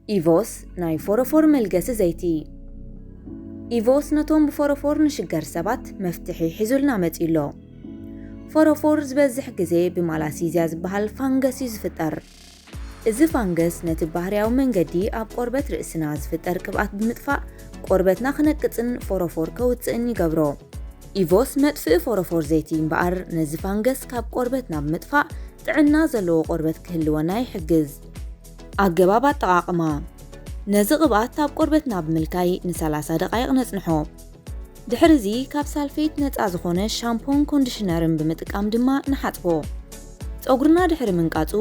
ኢቮስ ናይ ፎሮፎር መልገሲ ዘይቲ። ኢቮስ ነቶም ብፎሮፎር ንሽገር ሰባት መፍትሒ ሒዙልና መጺኡ ኣሎ። ፎሮፎር ዝበዝሕ ግዜ ብማላሲዝያ ዝበሃል ፋንገስ እዩ ዝፍጠር። እዚ ፋንገስ ነቲ ባህርያዊ መንገዲ ኣብ ቆርበት ርእስና ዝፍጠር ቅብኣት ብምጥፋእ ቆርበትና ክነቅጽን ፎሮፎር ከውጽእን ይገብሮ። ኢቮስ መጥፍኢ ፎሮፎር ዘይቲ እምበኣር ነዚ ፋንገስ ካብ ቆርበትና ብምጥፋእ ጥዕና ዘለዎ ቆርበት ክህልወና ይሕግዝ። ኣገባብ ኣጠቓቕማ። ነዚ ቅብኣት ኣብ ቆርበትና ብምልካይ ን30 ደቓይቕ ነጽንሖ። ድሕሪ እዚ ካብ ሳልፌት ነጻ ዝኾነ ሻምፖን ኮንዲሽነርን ብምጥቃም ድማ ንሓጽቦ። ጸጉርና ድሕሪ ምንቃጹ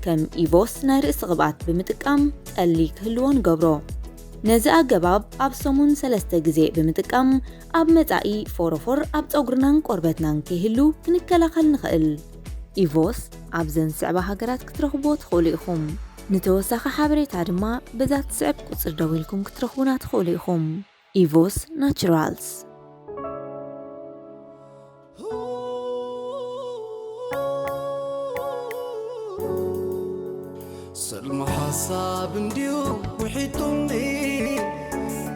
ከም ኢቮስ ናይ ርእሲ ቅብኣት ብምጥቃም ጠሊ ክህልዎ ንገብሮ። ነዚ ኣገባብ ኣብ ሰሙን ሰለስተ ግዜ ብምጥቃም ኣብ መጻኢ ፎሮፎር ኣብ ጸጉርናን ቆርበትናን ከይህሉ ክንከላኸል ንኽእል። ኢቮስ ኣብዘን ዝስዕባ ሃገራት ክትረኽብዎ ትኽእሉ ኢኹም። ንተወሳኺ ሓበሬታ ድማ በዛ ትስዕብ ቁጽሪ ደዊልኩም ክትረኽቡና ትኽእሉ ኢኹም። ኢቮስ ናቹራልስ። ሰልሚ ሓሳብ እንድዩ ውሒጡኒ፣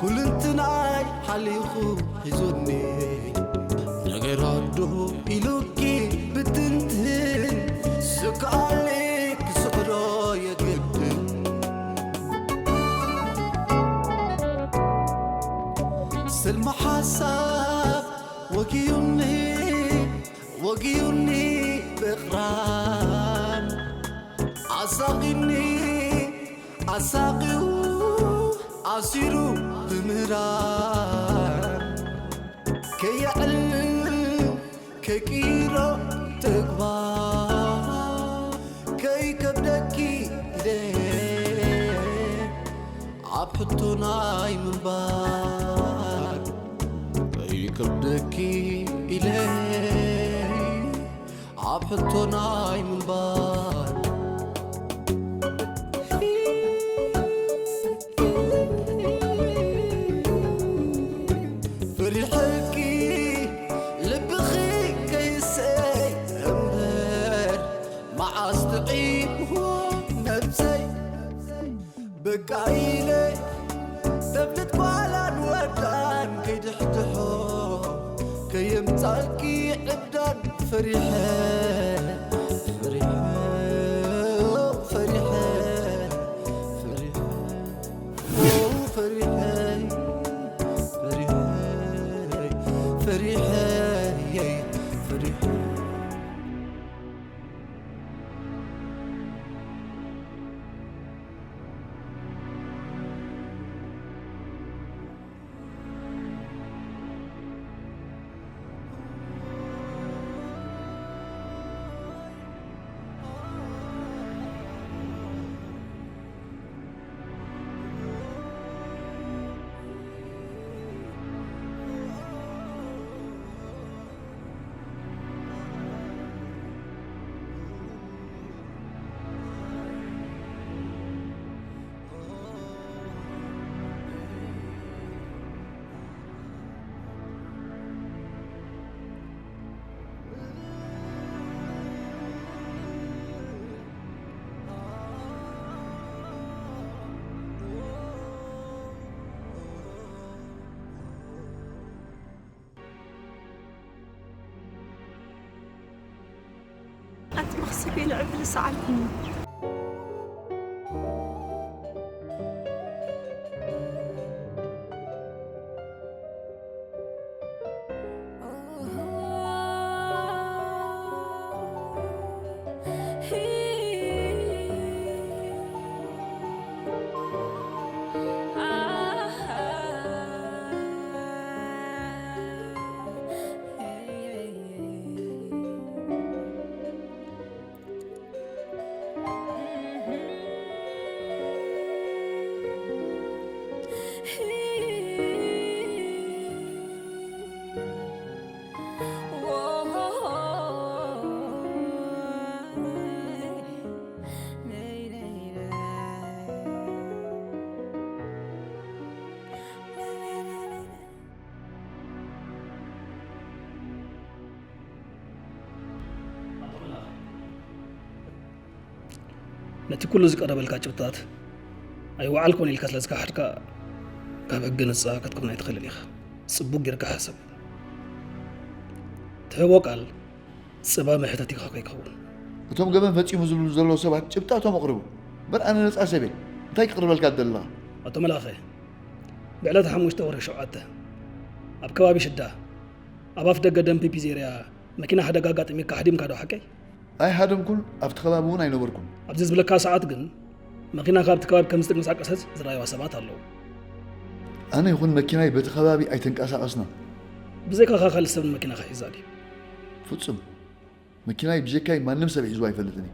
ኩልንትናይ ሓሊኹ ሒዙኒ። ነገራት ዶ ኢሉኪ ብትንትን፣ ስክኣለይ ክስዕሮ የግድን። ሰልሚ ሓሳብ ወጊዩኒ፣ ወጊዩኒ ብቕራን፣ ኣሳቒኒ ኣሳቒዩ ኣሲሩ ብምህራን። ከየዕልል ከይቅይሮ ተግባር፣ ከይከብደኪ ኢለ ኣብ ሕቶ ናይ ምንባር፣ ከይከብደኪ ኢለ ኣብ ሕቶ ናይ ምንባር። ፈሪሐኪ ልብኺ ከይሰይ እምበር፣ መዓስ ጥዒምዎ ነብሰይ። በቃ ኢለ ተፍልጥ ጓላን ወዳን፣ ከይድሕድሖ ከየምጻልኪ ዕብዳን። ፈሪሐ ፈሪሐ ፈሪሐ ፈሪሐ ፈሪሐ ፈሪሐ ፈሪሐ ፈሪሐ። ኣቲ መኽሰብ ኢለ ዕብል ሰዓልኩኒ። ነቲ ኩሉ ዝቀረበልካ ጭብጥታት ኣይወዓልኩን ኢልካ ስለ ዝከሓድካ፣ ካብ ሕጊ ነጻ ክትከውን ኣይትኽእልን ኢኻ። ጽቡቕ ጌርካ ሕሰብ። ትህቦ ቃል ጽባ መሕተቲኻ ከይከውን። እቶም ገበን ፈጺሙ ዝብሉ ዘለዉ ሰባት ጭብጣቶም ኣቕርቡ። እምበር ኣነ ነጻ ሰብ እየ። እንታይ ክቕርበልካ ትደሊ ኣለኻ? ኣቶ መላኸ፣ ብዕለት ሓሙሽተ ወርሒ ሸውዓተ ኣብ ከባቢ ሽዳ፣ ኣብ ኣፍ ደገ ደም ፒፒዜርያ መኪና ሓደጋ ኣጋጢሚካ ሃዲምካ ዶ ሓቀይ? ኣይሃደምኩን፣ ኣብቲ ከባቢ እውን ኣይነበርኩን። ኣብዚ ዝብለካ ሰዓት ግን መኪና ካብቲ ከባቢ ከም ዝተንቀሳቀሰት ዝረኣዩዋ ሰባት ኣለዉ። ኣነ ይኹን መኪናይ በቲ ከባቢ ኣይተንቀሳቐስናን። ብዘይካኻ ካልእ ሰብ ንመኪናኻ ሒዛ ድዩ? ፍጹም። መኪናይ ብጀካይ ማንም ሰብ ሒዝዋ ኣይፈልጥን እዩ።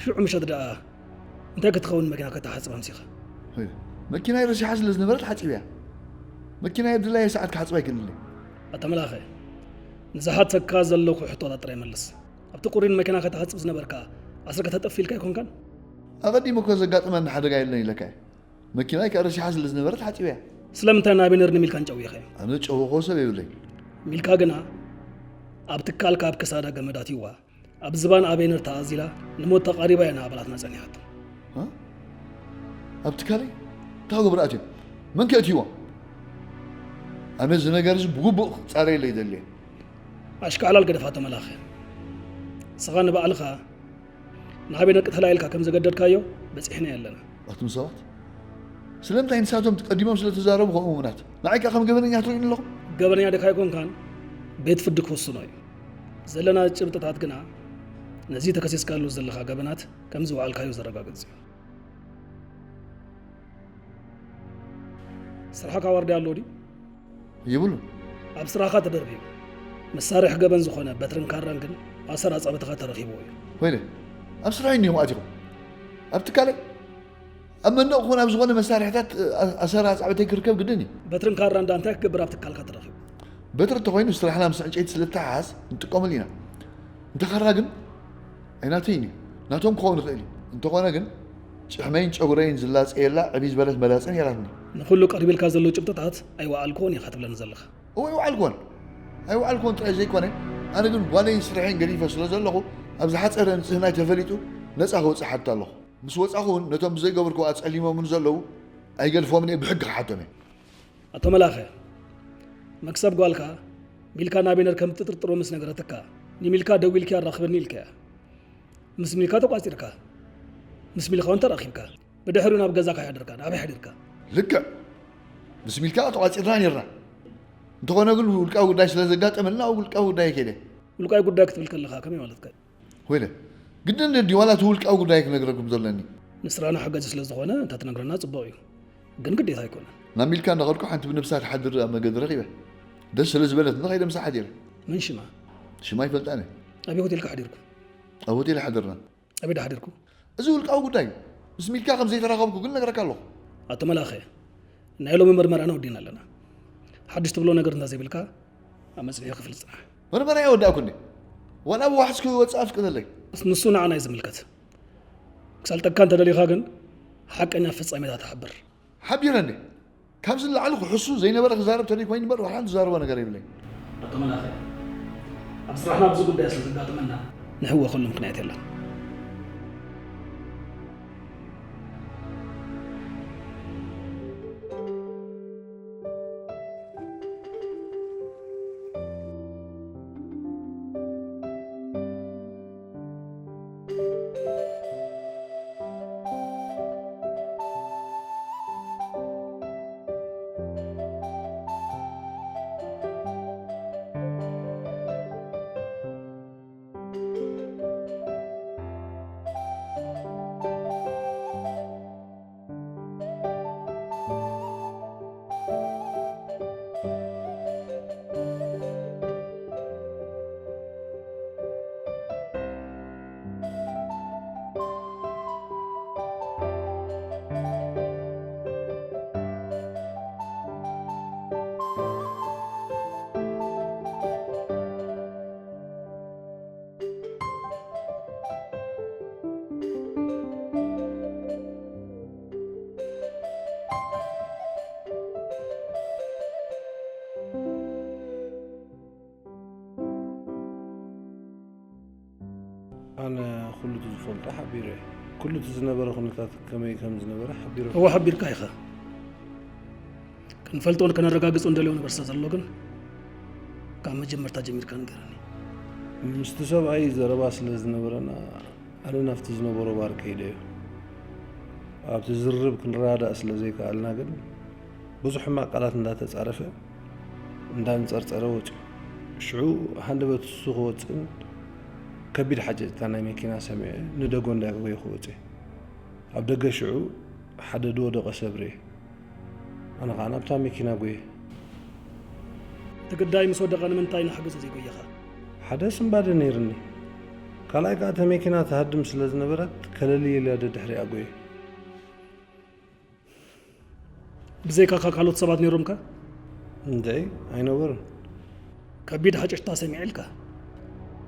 ሽዑ ምሸት ደኣ እንታይ ክትኸውን መኪና ከተሓጽብ ኣምሲኻ? ሆይ፣ መኪናይ ረሲሓ ስለ ዝነበረት ሓጺበያ። መኪናይ ኣብ ድላየ ሰዓት ክሓጽባ ኣይክእልን እየ። ኣታ መላኸ፣ ንዝሓተካ ዘለኹ ሕቶታት ጥራይ መልስ። ኣብቲ ቁሪን መኪና ከተሓጽብ ዝነበርካ ዓሰርተ ተጠፊልካ ኣይኮንካን? ኣቐዲሙ እኮ ዘጋጠመኒ ሓደጋ የለን ኢለካ እየ። መኪናይ ከኣ ረሲሓ ስለ ዝነበረት ሓጺበያ። ስለምንታይ ንኣቤነር ንሚልካን ጨዊኻዮ? ኣነ ጨወኾ ሰብ የብለይ። ሚልካ ግና ኣብ ትካልካ ኣብ ክሳዳ ገመድ ኣትይዋ፣ ኣብ ዝባን ኣቤነር ተኣዚላ ንሞት ተቓሪባ እያ ንኣባላትና ጸኒሓቶ። እ? ኣብ ትካለይ? እንታይ ክገብሩ ኣትዮም? መን ከ ኣትይዎም? ኣነ እዚ ነገር እዚ ብግቡእ ክጻረየለ ይደሊ እየ። ኣሽካዕላል ገደፋቶ መላኸ። ንስኻ ንባዕልኻ ንኣቤነር ቅተላ ኢልካ ከም ዘገደድካዮ በጺሕና ኣለና። ኣቱም ሰባት፣ ስለምንታይ ንሳቶም ቀዲሞም ስለ ተዛረቡ ከምኡ እሙናት? ንዓይ ከ ከም ገበነኛ ትርእዩኒ ኣለኹም? ገበነኛ ደካ ኣይኮንካን፣ ቤት ፍርዲ ክውስኖ እዩ። ዘለና ጭብጥታት ግና ነዚ ተከሲስካሉ ዘለኻ ገበናት ከም ዝወዓልካዮ ዘረጋግጽ እዩ። ስራሕካ ዋርድያ ኣለዎ ድዩ? የብሉን። ኣብ ስራሕካ ተደርቢዩ። መሳርሒ ገበን ዝኾነ በትርን ካራን ግን ኣሰር ኣጻብዕትኻ ተረኺብዎ እዩ። ወይለ፣ ኣብ ስራሐይ እንዲኹም ኣቲኹም። ኣብ ትካለይ፣ ኣብ መንደቕ ኮነ ኣብ ዝኾነ መሳርሒታት፣ እ፣ ኣሰር ኣጻብዕተይ ክርከብ ግድን እዩ። በትርን ካራን ዳ እንታይ ክገብር ኣብ ትካልካ ተረኺቡ? በትሪ እንተኾይኑ ስራሕና ምስ ዕንጨይቲ ስለ እተሓሓዝ ንጥቀመሉ ኢና። እንተ ካራ ግን ኣይናተይን እዩ። ናቶም ክኸውን ይኽእል እዩ። እንተኾነ ግን ጭሕመይን ጨጉረይን ዝላጸየላ ዕብይ ዝበለት መላጸ ነይራትኒ። ንኹሉ ቀሪብልካ ዘሎ ጭብጥታት ኣይወዓልኩዎን ኢኻ ትብለኒ ዘለኻ። እወ ኣይወዓልኩዎን። ኣይወዓልኩዎን ጥራይ ዘይኮነ፣ ኣነ ግን ጓለይን ስርሐይን ገዲፈ ስለ ዘለኹ፣ ኣብ ዝሓጸረ ንጽህናይ ተፈሊጡ ነጻ ክወጽእ ሓትት ኣለኹ። ምስ ወጻኹ እውን ነቶም ብዘይገበርኩዎ ኣጸሊሞምን ዘለዉ ኣይገድፎምን እየ፣ ብሕጊ ክሓቶም እየ። ኣቶ መላኸ፣ መክሰብ ጓልካ ሚልካ ናቤነር ከም ትጥርጥሮ ምስ ነገረትካ፣ ንሚልካ ደዊልኪ ኣራኽበኒ ኢልካያ። ምስ ሚልካ ተቋጺርካ፣ ምስ ሚልካ እውን ተራኺብካ፣ ብድሕሪኡ ናብ ገዛኻ ይሓደርካ። ናበይ ሓዲርካ? ልክዕ። ምስ ሚልካ ተቋጺርና ነይርና። እንተኾነ ግን ውልቃዊ ጉዳይ ስለ ዘጋጠመልና ኣብ ውልቃዊ ጉዳይ ከይደ። ውልቃዊ ጉዳይ ክትብል ከለኻ ከመይ ማለትካ እዩ? ወይለ፣ ግድን ድዩ ዋላ እቲ ውልቃዊ ጉዳይ ክነግረኩም ዘለኒ? ንስራና ሓጋዚ ስለ ዝኾነ እንተትነግረና ጽቡቕ እዩ። ግን ግዴታ ኣይኮነን። ናብ ሚልካ እንዳኸድኩ ሓንቲ ብነብሳ ትሓድር ኣብ መገዲ ረኺበ። ደስ ስለ ዝበለትኒ ከይደ ምሳ ሓዲረ። መን ሽማ? ሽማ ኣይፈልጣን እየ። ኣበይ ሆቴል ከ ሓዲርኩም? ኣብ ሆቴል ሓደርና። ኣበይ ዳ ሓዲርኩ? እዚ ውልቃዊ ጉዳይ እዩ። ምስ ሚልካ ከም ዘይተራኸብኩ ግን ነግረካ ኣለኹ። ኣቶ መላኸ፣ ናይ ሎሚ መርመራና ወዲእና ኣለና። ሓድሽ ትብሎ ነገር እንተ ዘይብልካ፣ ኣብ መጽንሒ ክፍሊ ጽናሕ። መርመራ ኣይወዳእኩን። ዋላ ብዋሕስ ክወጽእ ኣፍቅደለይ። ንሱ ንዓና እዩ ዝምልከት። ክሳልጠካ እንተ ደሊኻ ግን፣ ሓቀኛ ፍጻሜታት ሓብር። ሓቢረ እንዴ? ካብዚ ንላዕሊ ክሕሱ ዘይነበረ ክዛረብ ተደይ ኮይኑ እምበር፣ ዋላ ሓንቲ ዝዛረቦ ነገር የብለይ። ኣቶ መላኸ፣ ኣብ ስራሕና ኣብዚ ጉዳይ ስለ ዘጋጠመና፣ ንሕወኸሉ ምኽንያት የለን። ኩሉ እቲ ዝነበረ ኩነታት ከመይ ከም ዝነበረ ሓቢሩ። እወ ሓቢርካ ኢኻ። ክንፈልጦን ከነረጋግጾ እንደልዮ ነገር ስለ ዘሎ ግን ካብ መጀመርታ ጀሚርካ ንገረኒ። ምስቲ ሰብኣይ ዘረባ ስለ ዝነበረና ኣነ ናብቲ ዝነበሮ ባር ከይደ እየ። ኣብቲ ዝርርብ ክንረዳዳእ ስለ ዘይከኣልና ግን ብዙሕ ሕማቕ ቃላት እንዳተጻረፈ እንዳንጸርጸረ ወጺኡ። ሽዑ ሃንደበት እሱ ክወጽእን ከቢድ ሓጨጭታ ናይ መኪና ሰሚዐ ንደጎ እንዳጎየኹ ወጺኤ። ኣብ ደገ ሽዑ ሓደ ዝወደቐ ሰብ ርእየ። ኣነ ኸዓ ናብታ መኪና ጎየ። እቲ ግዳይ ምስ ወደቐ ንምንታይ ንሓገዞ ዘይጎየኻ? ሓደ ስንባደ ነይርኒ። ካልኣይ ከኣ እታ መኪና ትሃድም ስለ ዝነበረት ከለል ኢለ ደድሕሪኣ ጎየ። ብዘይካኻ ካልኦት ሰባት ነይሮምካ? እንታይ ኣይነበሩን። ከቢድ ሓጨሽታ ሰሚዐ ኢልካ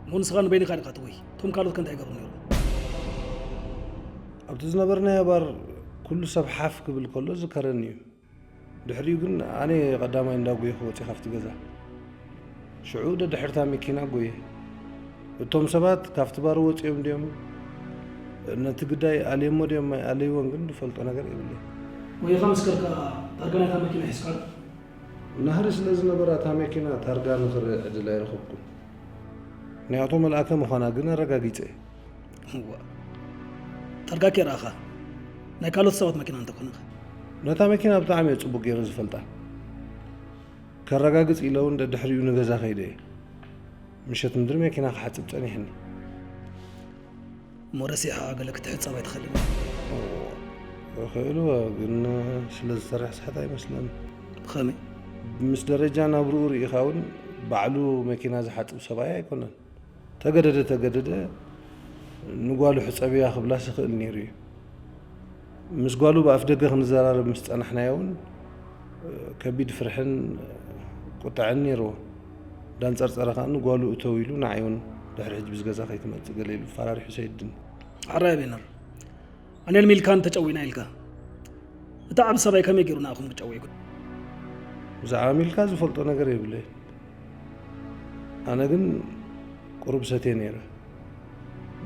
እሞ ንስኻ ንበይንኻ ዲኻ ትጎይ? እቶም ካልኦት ከ እንታይ ይገብሩ ነይሮም? ኣብቲ ዝነበርናዮ ባር ኩሉ ሰብ ሓፍ ክብል ከሎ ዝከረኒ እዩ። ድሕሪኡ ግን ኣነ ቀዳማይ እንዳጎየኹ ወፂእ ካብቲ ገዛ። ሽዑ ደድሕርታ መኪና ጎየ። እቶም ሰባት ካብቲ ባር ወፂኦም ድዮም ነቲ ግዳይ ኣልዮሞ ድዮም ኣይኣለይዎን ግን ዝፈልጦ ነገር የብለይ። ጎይኻ ምስ ከድካ ታርጋ ናይታ መኪና ሒዝካ ዶ? ናህሪ ስለ ዝነበራ እታ መኪና ታርጋ ንኽርኢ ዕድል ኣይረኸብኩን። ናይ ኣቶ መልኣከ ምዃና ግን ኣረጋጊፀ። እዋ፣ ታርጋ ከይረኣኻ ናይ ካልኦት ሰባት መኪና እንተኾነ ኸ? ነታ መኪና ብጣዕሚ እየ ፅቡቕ ገይረ ዝፈልጣ። ከረጋግፅ ኢለ እውን ደድሕሪኡ ንገዛ ከይደ እየ። ምሸት ምድሪ መኪና ክሓፅብ ፀኒሕኒ። እሞ ረሲዕኻ ገለ ክትሕፀብ ኣይትኽእልን። እኽእል እወ፣ ግን ስለ ዝሰርሕ ስሕት ኣይመስለኒ። ብኸመይ? ምስ ደረጃ ናብርኡ ርኢኻ እውን ባዕሉ መኪና ዝሓፅብ ሰብኣይ ኣይኮነን። ተገደደ ተገደደ ንጓሉ ሕፀብያ ክብላስ ይኽእል ነይሩ እዩ። ምስ ጓሉ ብኣፍ ደገ ክንዘራረብ ምስ ጸናሕናዮ እውን ከቢድ ፍርሕን ቁጥዐን ነይርዎ። እንዳንጸርጸረ ከኣ ንጓሉ እተው ኢሉ ንዓይ እውን ድሕሪ ሕጂ ምስ ገዛ ከይትመጽእ ገለ ኢሉ ኣፈራሪሑ ሰይድኒ። ሕራይ ኣቤነር፣ ኣነን ሚልካን ተጨዊና ኢልካ እታ ዓቢ ሰብኣይ ከመይ ገይሩ ንኣኹም ክጨዊ ይኽእል? ብዛዕባ ሚልካ ዝፈልጦ ነገር የብለይን። ኣነ ግን ቁሩብ ሰትየ ነይረ።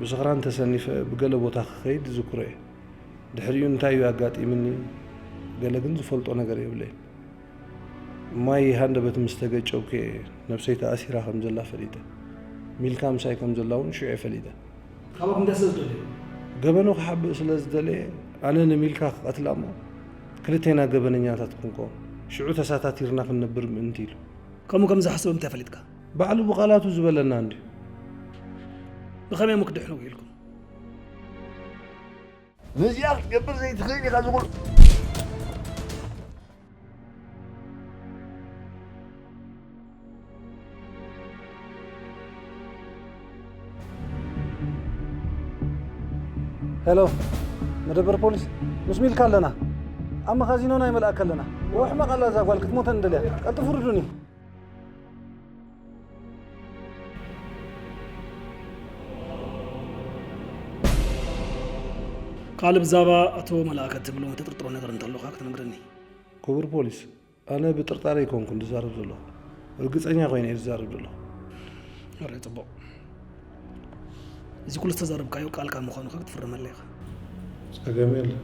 ብስኽራን ተሰኒፈ ብገለ ቦታ ክኸይድ ዝዝክሮ እየ። ድሕሪኡ እንታይ እዩ ኣጋጢምኒ ገለ ግን ዝፈልጦ ነገር የብለይን። ማይ ሃንደበት ምስ ተገጨብኩ እየ ነብሰይ ተኣሲራ ከም ዘላ ፈሊጠ። ሚልካ ምሳይ ከም ዘላ እውን ሽዑ እየ ፈሊጠ። ካባኹም እንታይ ስለ ዝደለዩ? ገበኑ ክሓብእ ስለ ዝደለየ ኣነ ንሚልካ ክቐትላ እሞ ክልቴና ገበነኛታት ክንከውን ሽዑ ተሳታቲርና ክንነብር ምእንቲ ኢሉ። ከምኡ ከም ዝሓስብ እንታይ ፈሊጥካ? ባዕሉ ብቓላቱ ዝበለና እንድዩ። ብኸመይ እሞ ክድሕኑ ክኢልኩም? ነዚኣ ክትገብር ዘይትኽእል ኢኻ ዝኹሉ። ሄሎ፣ መደበር ፖሊስ፣ ምስ ሚልካ ኣለና። ኣብ መኻዚኖ ናይ መልኣክ ኣለና። ወሕመቕ ኣላ እዛ ጓል ክትሞተን እንደልያ። ቀልጥፉ ርዱኒ። ካልእ ብዛዕባ ኣቶ መልኣከ ትብሎ ትጥርጥሮ ነገር እንተሎካ ክትነግረኒ። ክቡር ፖሊስ፣ ኣነ ብጥርጣረ ኣይኮንኩን ዝዛረብ ዘለኹ፣ ርግጸኛ ኮይነ እየ ዝዛረብ ዘለኹ። ሕራይ፣ ጽቡቕ። እዚ ኩሉ ዝተዛረብካዮ ቃልካ ምዃኑ ከ ክትፍርመለይ ኢኻ። ጸገም የለን።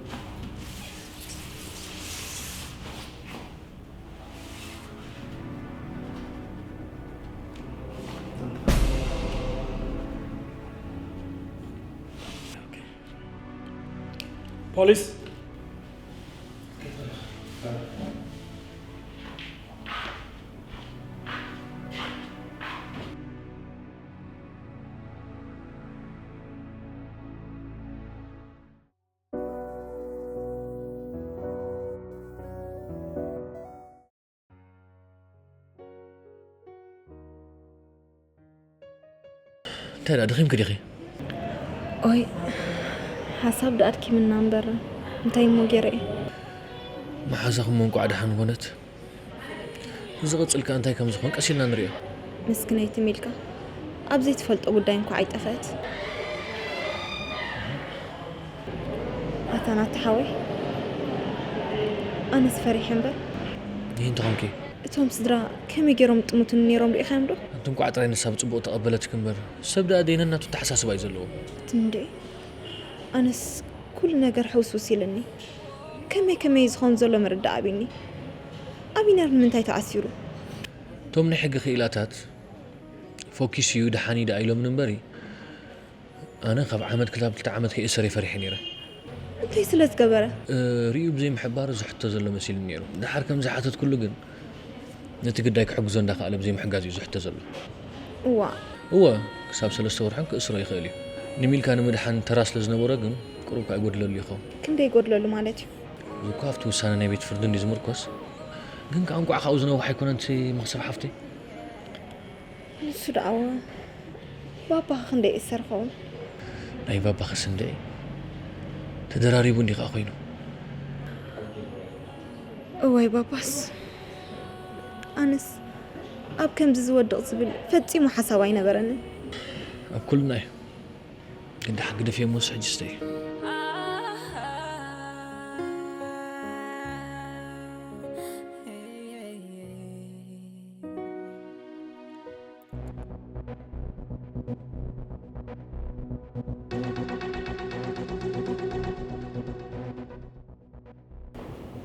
ፖሊስ። እንታይ ደኣ ደኺምኪ ዲኺ? ኦይ፣ ሓሳብ ደኣ ኣድኪምና እምበር እንታይ እሞ ገይረ እየ? መሓዛኹም እንቋዕ ደሓን ኮነት። ዝቕጽል ከኣ እንታይ ከም ዝኾን ቀስ ኢልና ንርእዮ። ምስክነይቲ ሚልካ ኣብ ዘይትፈልጦ ጉዳይ እንኳዕ ኣይጠፍአት። ኣታ ናቲ ሓወይ፣ ኣነስ ፈሪሐ እምበር። ይህን ተኾንኪ? እቶም ስድራ ከመይ ገይሮም ጥሙትኒ ነይሮም ሪኢኻዮም ዶ? ኣንቲ እንቋዕ ጥራይ ንሳ ብጽቡቕ ተቐበለትኪ እምበር፣ ሰብ ደኣ ደይነን ናቱ ኣተሓሳስባ እዩ ዘለዎ። ትንዴ፣ ኣነስ ኩሉ ነገር ሕውስውስ ኢልኒ። ከመይ ከመይ ዝኸውን ዘሎ ምርዳእ ኣቢኒ። ኣቢነር ንምንታይ ተኣሲሩ? እቶም ናይ ሕጊ ክኢላታት ፎኪስ እዩ፣ ደሓን እዩ ደኣ ኢሎምን እምበሪ፣ ኣነ ካብ ዓመት ክሳብ ክልተ ዓመት ከይእሰር እየ ፈሪሐ ነይረ። እንታይ ስለ ዝገበረ? እ፣ ርእዩ ብዘይምሕባር ዝሕቶ ዘሎ መሲሉኒ ነይሩ። ደሓር ከም ዝሓተትኩሉ ግን፣ ነቲ ግዳይ ክሕግዞ እንዳኸኣለ ብዘይምሕጋዝ እዩ ዝሕቶ ዘሎ። እዋ። እወ፣ ክሳብ ሰለስተ ወርሕን ክእስሮ ይኽእል እዩ። ንሚልካ ንምድሓን ተራ ስለ ዝነበሮ ግን፣ ቁሩብ ከኣ ይጎድለሉ ይኸውን። ክንደይ ይጎድለሉ ማለት እዩ? እዚ እኮ ኣብቲ ውሳነ ናይ ቤት ፍርዲ እንድዩ ዝምርኮስ። ግን ከኣ እንቋዕ ካብኡ ዝነውሕ ኣይኮነን እቲ መኽሰብ ሓፍተይ። ንሱ ደኣ ባባኸ ክንደይ ይእሰር ኸውን? ናይ ባባኸስ እንድዒ ተደራሪቡ እንዲ ከኣ ኮይኑ። እዋይ ባባስ፣ ኣነስ ኣብ ከምዚ ዝወድቕ ዝብል ፈጺሙ ሓሳብ ኣይነበረንን። ኣብ ኩልና እዩ። ግን ደሓን ግደፍዮ እሞስ ሕጂ ስተይ።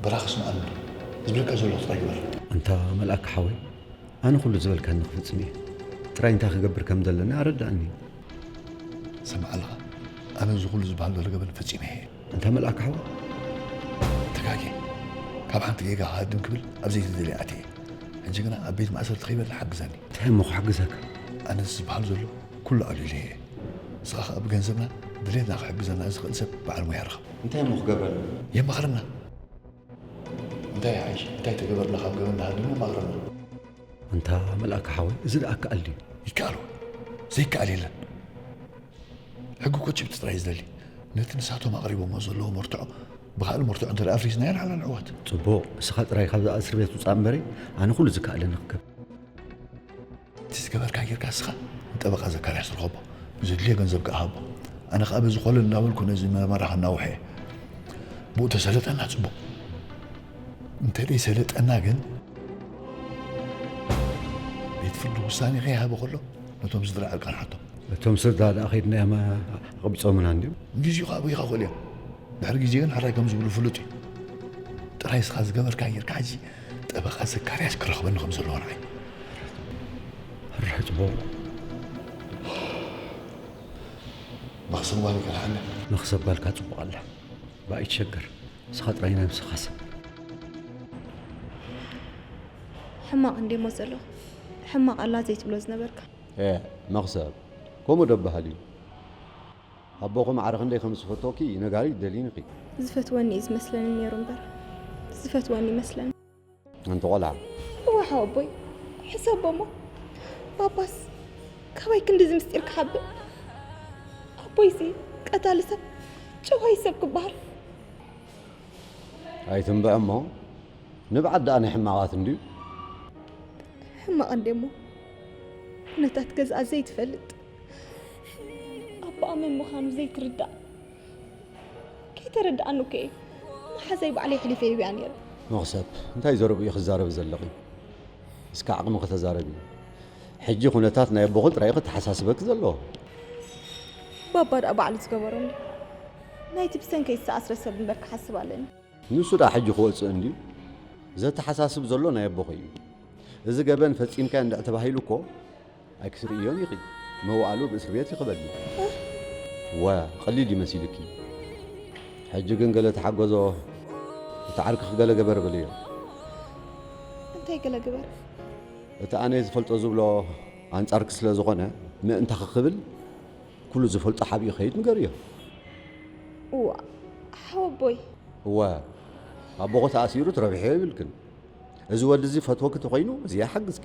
በራኺ ስምዓኒ፣ ዝብለካ ዘለኹ ጥራይ ግበር። ኣንታ መልኣክ ሓወይ፣ ኣነ ኩሉ ዝበልካኒ ክፍጽም እየ። ጥራይ እንታይ ክገብር ከም ዘለኒ ኣረድኣኒ። ስምዓ ኣለኻ፣ ኣነ እዚ ኩሉ ዝበሃል ዘሎ ገበን ፈጺመ እየ። ኣንታ መልኣክ ሓወይ። ተጋግየ። ካብ ሓንቲ ጌጋ ክሃድም ክብል ኣብ ዘይተደልየ ኣትየ። ሕጂ ግና ኣብ ቤት ማእሰርቲ ከይበልዕ ሓግዘኒ። እንታይ እሞ ክሕግዘካ? ኣነ እዚ ዝበሃል ዘሎ ኩሉ ኣልዒለዮ እየ። ንስኻ ኸኣ ብገንዘብና ድሌትና ክሕግዘና ዝኽእል ሰብ በዓል ሞያ ርኸብ። እንታይ እሞ ክገብረልና? የማኽረና። እንታይ ይሓይሽ? እንታይ ተገበርና ካብ ገበን ንሃድም የማኽረና። ኣንታ መልኣክ ሓወይ፣ እዚ ደኣ ክኣል ድዩ? ይከኣል እውን። ዘይከኣል የለን። ሕጊ እኮ ጭብጢ ጥራይ እዩ ዝደሊ። ነቲ ንሳቶም ኣቕሪቦሞ ዘለዉ መርትዖ ብኻልእ መርትዖ እንተ ደኣ ኣፍሪስናዮ ንዓና ንዕወት። ጽቡቕ፣ ንስኻ ጥራይ ካብዛ እስር ቤት ውጻእ እምበሪ፣ ኣነ ኩሉ ዝከኣለኒ ክገብር። እቲ ዝገበርካ ጌርካ ንስኻ ንጠበቓ ዘካርያስ ርኸቦ፣ ዘድልዮ ገንዘብ ከኣ ሃቦ። ኣነ ከኣ በዚ ኮለል እናበልኩ ነዚ መርመራ ከናውሖ እየ። ብኡ ተሰለጠና ጽቡቕ፣ እንተ ዘይሰለጠና ግን ቤት ፍርዲ ውሳኔ ከይሃበ ከሎ ነቶም ስድራ ዕርቃን ሓቶም። እቶም ስድራ ደኣ ከይድና እዮም ኣቕቢጾምና እንድዮም። ንግዚኡ ከኣ ኣበይ ክኾሉ እዮም። ድሕሪ ግዜ ግን ሕራይ ከም ዝብሉ ፍሉጥ እዩ። ጥራይ ንስኻ ዝገበርካ ጌርካ ሕጂ ጠበቓ ዘካርያስ ክረኽበኒ ከም ዘለዎ ንዓይ። ሕራይ ጽቡቕ። መኽሰብ ጓል ይከልሓኒ። መኽሰብ ጓልካ ጽቡቕ ኣላ። ብኣይትሸገር። ንስኻ ጥራይ ናይ ንስኻ ሰብ። ሕማቕ እንዴሞ ዘሎ? ሕማቕ ኣላ ዘይትብሎ ዝነበርካ። ኤ፣ መኽሰብ። ከምኡ ዶ በሃል እዩ? ኣቦኺ ማዕረ ክንደይ ከም ዝፈትወኪ ነጋሪት ደሊንኺ። ዝፈትወኒ እዩ ዝመስለኒ ነይሩ እምበር። ዝፈትወኒ ይመስለኒ። ኣንቲ ቆልዓ። እወ ሓወቦይ፣ ሕሰቦ እሞ። ባባስ ካባይ ክንድዚ ምስጢር ክሓብእ? ኣቦይሲ ቀታሊ ሰብ፣ ጨዋይ ሰብ ክበሃል። ኣይትንብዕ እሞ፣ ንብዓት ደኣ ናይ ሕማቓት እንድዩ። ሕማቕ እንዴሞ፣ ኩነታት ገዝኣ ዘይትፈልጥ፣ ኣቦኣ መን ምዃኑ ዘይትርዳእ፣ ከይተረድኣኒ እኮ እየ መሓዛይ ባዕለይ ኣሕሊፈ ሂበያ ነይረ። መኽሰብ፣ እንታይ ዘረብኡ እዩ ክዛረቢ ዘለኺ? እስከ ዓቕምኺ ተዛረቢ። ሕጂ ኩነታት ናይ ኣቦኺ ጥራይ እዩ ክተሓሳስበኪ ዘለዎ። ባባ ደኣ ባዕሉ ዝገበሮ እንድዩ። ናይቲ ብሰንከይ ዝተኣስረ ሰብ እምበር ክሓስብ ኣለኒ። ንሱ ደኣ ሕጂ ክወጽእ እንድዩ። ዘተሓሳስብ ዘሎ ናይ ኣቦኺ እዩ። እዚ ገበን ፈጺምካዮ እንድዒ ተባሂሉ እኮ ኣይክትርእዮን ኢኺ። መዋእሉ ኣብ እስር ቤት እዩ ክበሊ። ወ፣ ቀሊል እዩ መሲሉኪ። ሕጂ ግን ገለ ተሓገዞ፣ እቲ ዓርክኺ ገለ ግበር በልዮ። እንታይ ገለ ግበር? እቲ ኣነ ዝፈልጦ ዝብሎ ኣንጻርኪ ስለ ዝኾነ፣ ምእንታኺ ክብል ኩሉ ዝፈልጦ ሓቢኡ ከይድ ንገርዮ። እዋ፣ ሓወቦይ። እወ፣ ኣቦኺ ተኣሲሩ ትረብሕዮ ይብልክን። እዚ ወዲ እዚ ፈትወኪ ተኾይኑ፣ እዚ ይሓግዝኪ።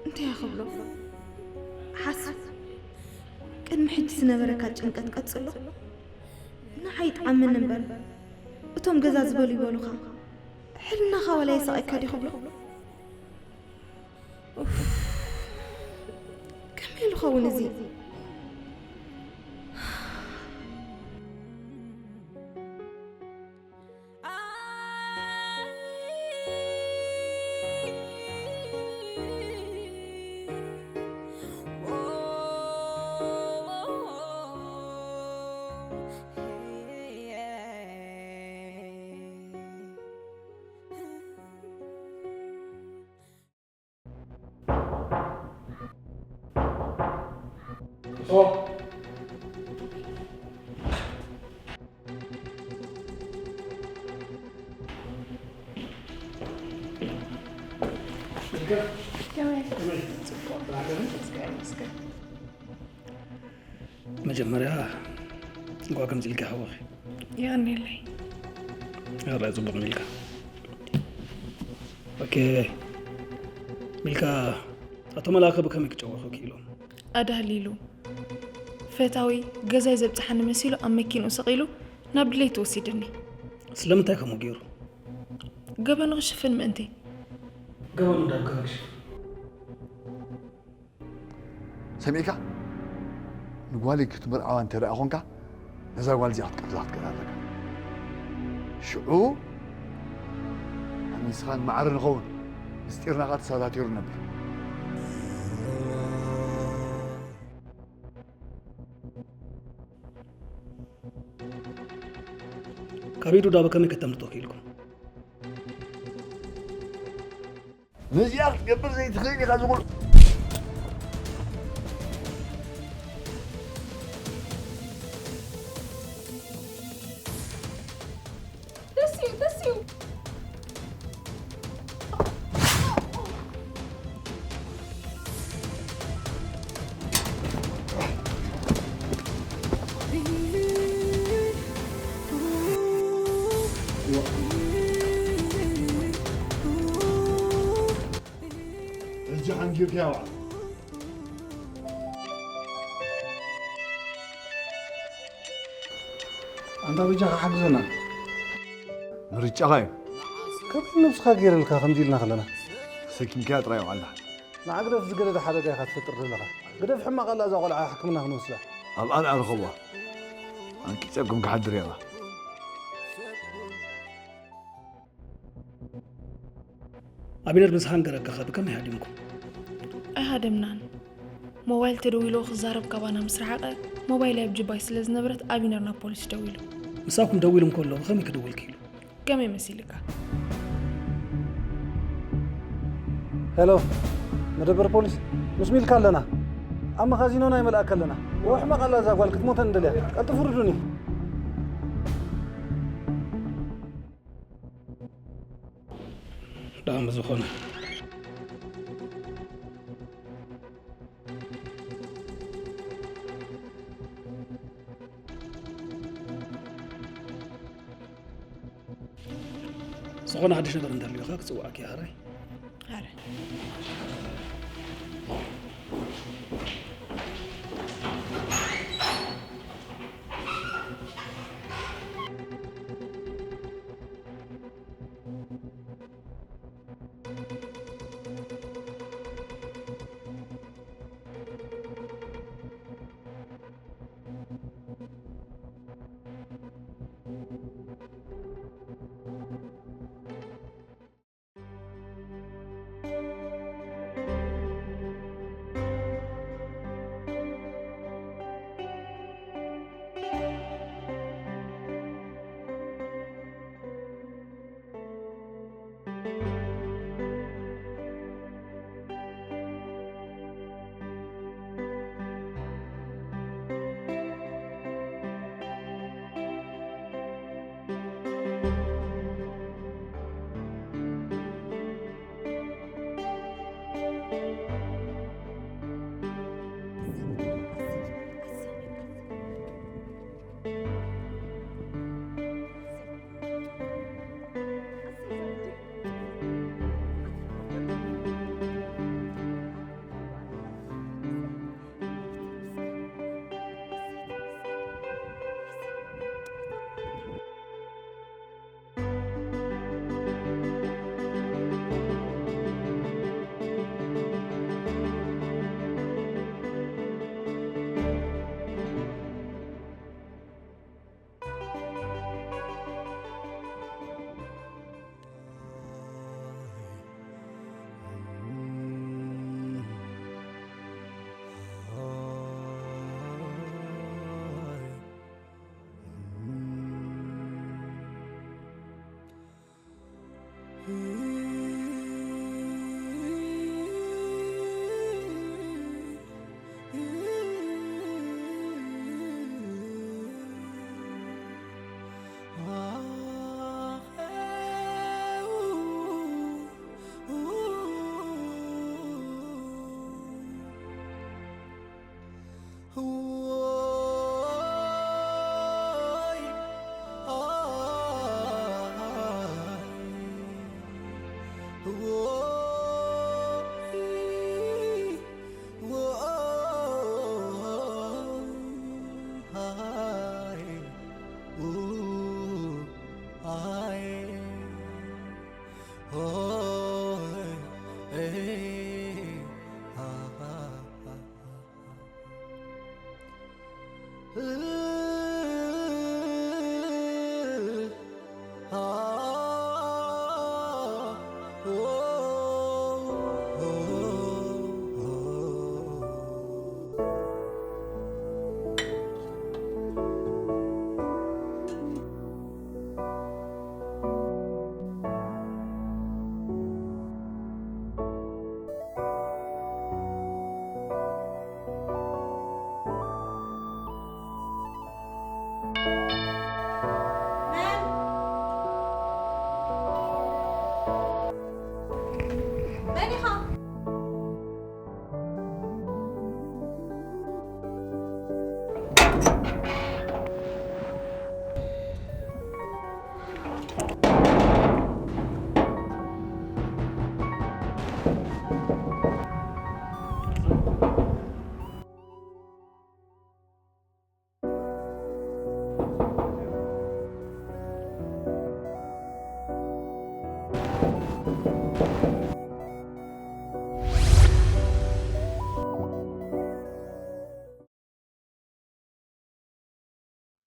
እንታይ እየ ክብሎ? ሓስብ። ቅድሚ ሕጂ ዝነበረካ ጭንቀት ቀጽሎ። ንዓይ ይጥዓመኒ እምበር፣ እቶም ገዛ ዝበሉ ይበሉኻ። ሕልናኻ ዋላ የሳቕየካ ድዩ ክብሎ? ኡፍ፣ ከመይ ኢሉ ኸውን እዚ? ኦ። ከመይ? ከመይ? ጽቡቕ። ራገም? መስገን፣ መስገን። መጀመርያ እንኳዕ ከምዚ ኢልካ ሓወኺ። የቐንየለይ። ኣራይ ጽቡቕ ሚልካ። ኦኬ። ሚልካ፣ ኣቶ መላኸ ብከመይ ክጨወኹ ክኢሎም? ኣዳህሊሉ። ፈታዊ ገዛይ ዘብጽሓኒ መሲሉ ኣብ መኪንኡ ሰቒሉ ናብ ድሌቱ ወሲድኒ። ስለምንታይ ከምኡ ገይሩ? ገበኑ ክሽፍን ምእንቲ። ገበኑ እንዳብ ከመይ ክሽፍን? ሰሚዕካ? ንጓለይ ክትምርዓዋ እንተ ደኣ ኾንካ፣ ነዛ ጓል እዚኣ ክትቀትላ ክትክእል ኣለካ። ሽዑ፣ ኣነ ንስኻን ማዕረ ንኸውን፣ ምስጢርና ኸኣ ተሰታቲሩ ነብር። ካብ ኢዱ ዳቦ ከመይ ከተምልጦ ክኢልኩም? ነዚኣ ክትገብር ዘይትኽእል ኢኻ ዝኹሉ። ደስ እዩ፣ ደስ እዩ። ሕጂ ሓንጊርካያ ውዓል። ኣንታ በጃኻ ሓግዘና። ምርጫኻ እዩ። ከመይ ነብስኻ ገይረልካ ከምዚ ኢልና ከለና? ሰኪምካያ ጥራይ ውዓል። ንዓ ግደፍ ዝገደደ ሓደጋ ኢኻ ትፈጥር ዘለኻ። ግደፍ ሕማቕ ኣላ እዛ ቆልዓ ሕክምና ክንወስዳ። ኣብኣ ደኣ ርኸብዋ። ኣንቂጸኩም ክሓድር እየ። ኣቢነር ምስ ሃንገረካ ኸ ብኸመይ ሃዲምኩም? ኣይሃደምናን። ሞባይል ተደዊልዎ ክዛረብ ካባና ምስ ረሓቐ፣ ሞባይለይ ኣብ ጅባይ ስለ ዝነበረት ኣቢነር ናብ ፖሊስ ደዊሉ። ምሳኹም ደዊሉ እንከሎ ብኸመይ ክድውል ክኢሉ? ከመይ መሲልካ? ሄሎ፣ መደበር ፖሊስ፣ ምስ ሚልካ ኣለና። ኣብ መኻዚኖና ይመልኣካ ኣለና። እወ፣ ሕማቕ ኣላ እዛ ጓል፣ ክትሞተ ንደልያ። ቀልጥፉ ርዱኒ። ደኣ ብዝኾነ። ዝኾነ ሓድሽ ነገር እንተልዩኻ ክጽውዓኪ እየ፣ ሕራይ? ሕራይ።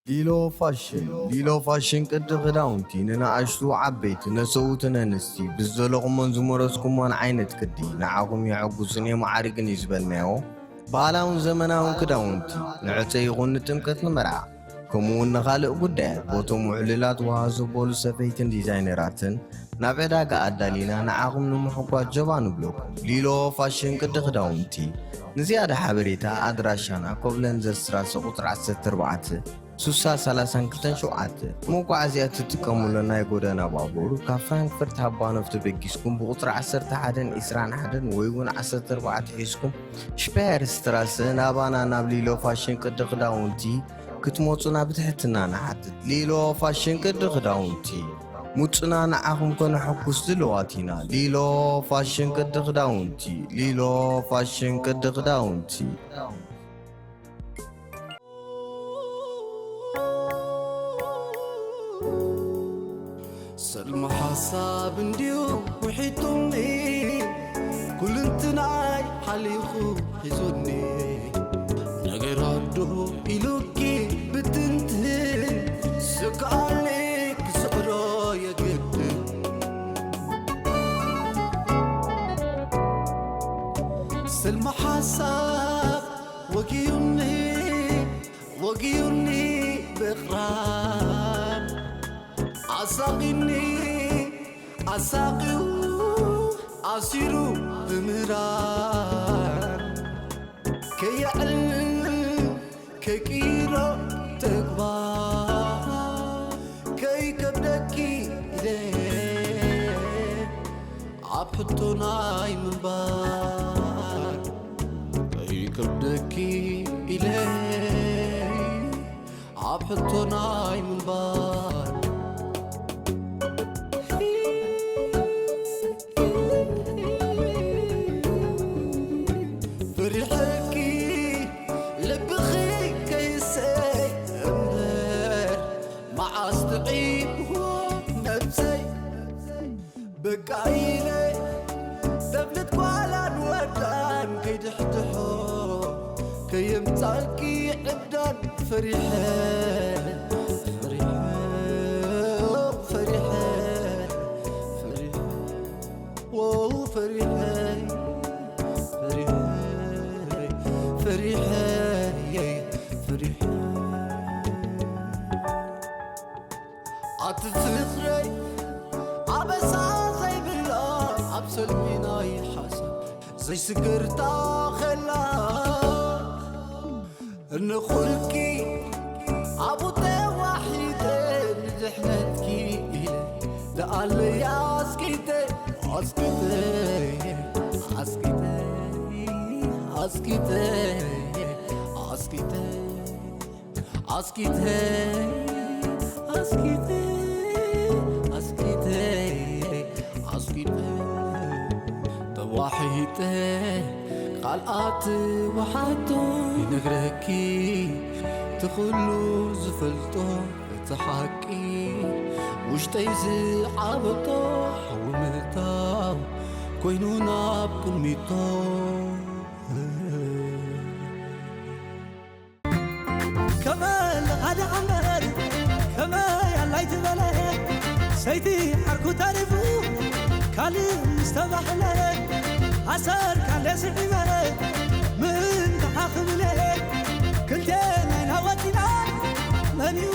ሊሎ ፋሽን። ሊሎ ፋሽን ቅዲ ክዳውንቲ ንንኣሽቱ ዓበይቲ፣ ነሰውትን ኣንስቲ፣ ብዝደለኹሞን ዝመረጽኩሞን ዓይነት ቅዲ ንዓኹም የሐጉስን የማዕርግን እዩ ዝበልናዮ። ባህላውን ዘመናውን ክዳውንቲ ንዕጸ ይኹን ንጥምቀት ንመርዓ፣ ከምኡ እውን ንኻልእ ጉዳያት ቦቶም ውዕሉላት ወሃ ዘበሉ ሰፈይትን ዲዛይነራትን ናብ ዕዳጋ ኣዳሊና ንዓኹም ንምሕጓዝ ጀባ ንብለኩም። ሊሎ ፋሽን ቅዲ ክዳውንቲ። ንዝያዳ ሓበሬታ ኣድራሻና ኮብለንዘር ስትራሰ ቁጽሪ ዓሰርተ ኣርባዕተ፣ ስሳ ሰላሳን ክልተን ሸውዓተ። መጓዓዝያ እትጥቀሙሉ ናይ ጎደና ባቡር ካብ ፍራንክፈርት ሃባኖፍ ተበጊስኩም ብቁጽሪ ዓሰርተ ሓደን ዕስራን ሓደን ወይ እውን ዓሰርተ ኣርባዕተ ሒዝኩም ሽፓየር ስትራሰ ናባና ናብ ሊሎ ፋሽን ቅዲ ክዳውንቲ ክትመጹና ብትሕትና ንሓትት። ሊሎ ፋሽን ቅዲ ክዳውንቲ። ሙጹና ንዓኹም ከነሐጉስ ድልዋት ኢና። ሊሎ ፋሽን ቅዲ ክዳውንቲ። ሊሎ ፋሽን ቅዲ ክዳውንቲ። ሰልሚ ሓሳብ እንድዩ ውሒጡኒ፣ ኩልንትናይ ሓሊኹ ሒዙኒ። ነገር ኣዶ ኢሉኪ ብትንትን፣ ስክኣለይ ክስዕሮ የግድን። ሰልሚ ሓሳብ ወጊዩኒ፣ ወጊዩኒ ብቕራብ፣ ኣሳቒኒ ኣሳቒዩ ኣሲሩ ብምራብ፣ ከየዕልል ከይቅይሮ ተግባር፣ ከይከብደኪ ኢለ ኣብ ሕቶ ናይ ምንባር፣ ከይከብደኪ ኢለ ኣብ ሕቶ ናይ ምንባር፣ ፈሪሐኪ ልብኺ ከይሰይ እምበር፣ መዓስ ጥዒምዎ ነብሰይ። በቃ ኢለ ተፍልጥ ጓላን ወዳን፣ ከይድሕድሖ ከየምጻልኪ ዕብዳን፣ ፈሪሐ ፈሪሐ ፈሪሐ ፈሪሐ፣ ዎ ፈሪሐ ፈሪሐ ፈሪሐ ፈሪሐ። ኣቲ ፍቕረይ ኣበሳ ዘይብላ፣ ኣብ ሰልሚ ናይ ሓሳብ ዘይስገር ታኸላ፣ እንኹልኪ ኣብኡ ተዋሒጠ፣ ንድሕነትኪ ኢለ ደኣለይ ኣስቂጠ ኣስቂጠ ኣስቂጠ ኣስቂጠ ኣስቂጠ ኣስቂጠ ኣስቂጠ ኣስቂጠ ኣስቂጠ ተዋሒጠ ቃልኣት ወሓቶ ይነግረኪ ትኹሉ ዝፈልጦ እቲ ሓቂ ውሽጠይ ዝዓበጦ ሓዊ ምእታው ኮይኑ ናብ ቅድሚቶ ከመ ለኻዲ ዓመር ከመይ ኣላይ ትበለ ሰይቲ ዓርኩ ተሪፉ ካልእ ዝተባህለ ኣሰር ካለ ስዒበ ምእንቲ ሓኽብለ ክልቴና ኢና ወፂና መንዩ